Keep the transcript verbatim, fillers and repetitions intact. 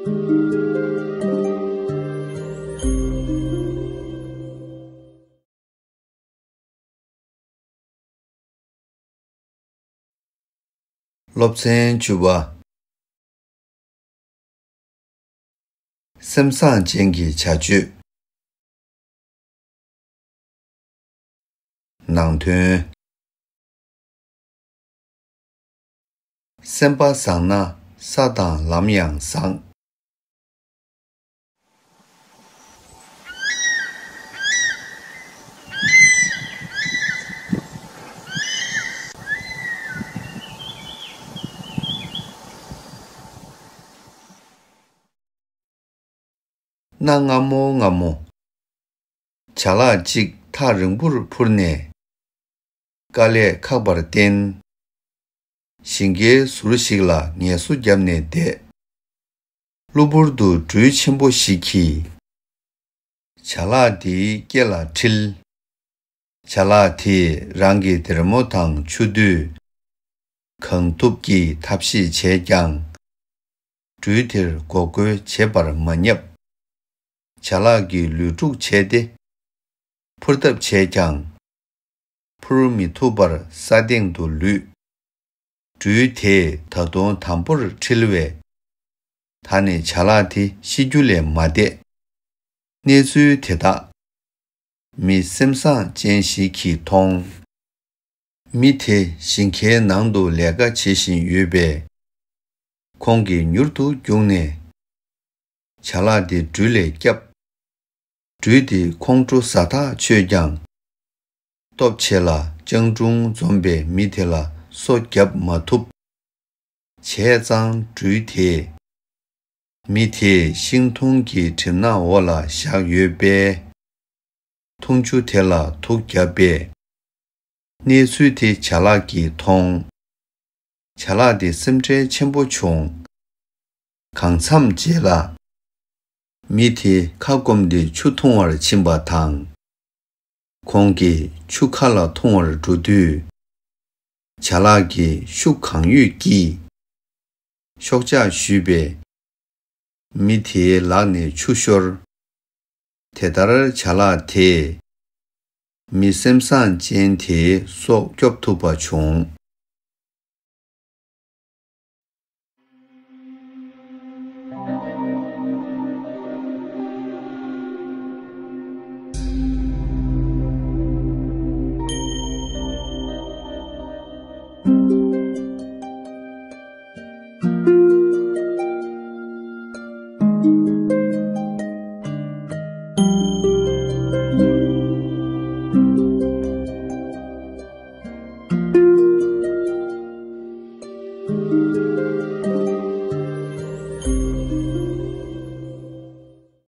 སློབ་ཚན་བཅུ་པ། སེམས་བཟང་ཅན་གྱི་བྱ་སྤྱོད། ནང་དོན། སེམས་པ་བཟང་ན་ས་དང་ལམ་ཡང་བཟང་། གནའ་སྔ་མོ་སྔ་མོ། བྱ་གླག་ཅིག་ཐག་རིང་པོར་འཕུར་ནས། དཀའ་ལས་ཁག་པར་བརྟེན། ཞིང་ཁའི་ཟུར་ཞིག་ལ་ངལ་གསོ་བརྒྱབ་ནས་བསྡད། གློ་བུར་དུ་སྦྲུལ་ཆེན་པོ་ཞིག་གིས་བྱ་གླག་དེའི་སྐེ་ལ་འཁྲིལ། བྱ་གླག་དེས་རང་གི་སྡེར་མོ་དང་མཆུ་སྡོད། གང་ཐུབ་ཀྱིས་ཐབས་ཤེས་བྱས་ཀྱང་། སྦྲུལ་དེར་འགོག་རྒོལ་བྱེད་པར་མ་བསྙབས། བྱ་གླག་གིས་ལུས་འཁྲུག་བྱས་ཏེ། འཕུར་ཐབས་བྱས་ཀྱང་། འཕུར་མི་ཐུབ་པར་ས་སྟེང་དུ་ལུས། སྦྲུལ་དེས་ད་དུང་དམ་པོར་འཁྲིལ་བས། ད་ནི་བྱ་གླག་དེ་ཤི་རྒྱུ་ལས་མ་འདས། གནས་ཚུལ་དེ་དག་མི་སེམས་བཟང་ཅན་ཞིག་གིས་མཐོང་། མི་དེ་ཞིང་ཁའི་ནང་དུ་ལས་ཀ་བྱེད་བཞིན་ཡོད་པས། ཁོང་གིས་མྱུར་དུ་རྒྱུགས་ནས་བྱ་གླག་དེ་སྦྲུལ་ལས་བསྐྱབས། སྦྲུལ་དེས་ཁོང་ཁྲོ་ཟ་ཐག་ཆོད་ཀྱང་། སྟོབས་ཆེ་ལ་སྤྱང་གྲུང་འཛོམས་པའི་མི་དེ་ལ་སོ་བརྒྱབ་མ་ཐུབ། བྱས་ཙང་སྦྲུལ་དེས་མི་དེས་ཤིང་ཐུང་གི་གྲིབ་ནག་འོག་ལ་བཞག་ཡོད་པས། འཐུང་ཆུ་དེ་ལ་དུག་བརྒྱབ་པས། གནས་ཚུལ་དེ་བྱ་གླག་གིས་མཐོང་། བྱ་གླག་དེ་སེམས་ཁྲལ་ཆེན་པོ་བྱུང་། གང་འཚམས་རྗེས་ལ། མི་དེ་ཁ་སྐོམ་སྟེ་ཆུ་འཐུང་བར་ཕྱིན་པ་དང་། ཁོང་གིས་ཆུ་ཁ་ལ་འཐུང་བར་འགྲོ་དུས། བྱ་གླག་གིས་ཤུགས་གང་ཡོད་ཀྱིས་ཤོག་ཆག་གཞུས་པས། མི་དེའི་ལག་ནས་ཆུ་ཤོར། དེ་ལྟར་བྱ་གླག་དེས་མི་སེམས་བཟང་ཅན་དེའི་སྲོག་སྐྱོབ་ཐུབ་པ་བྱུང་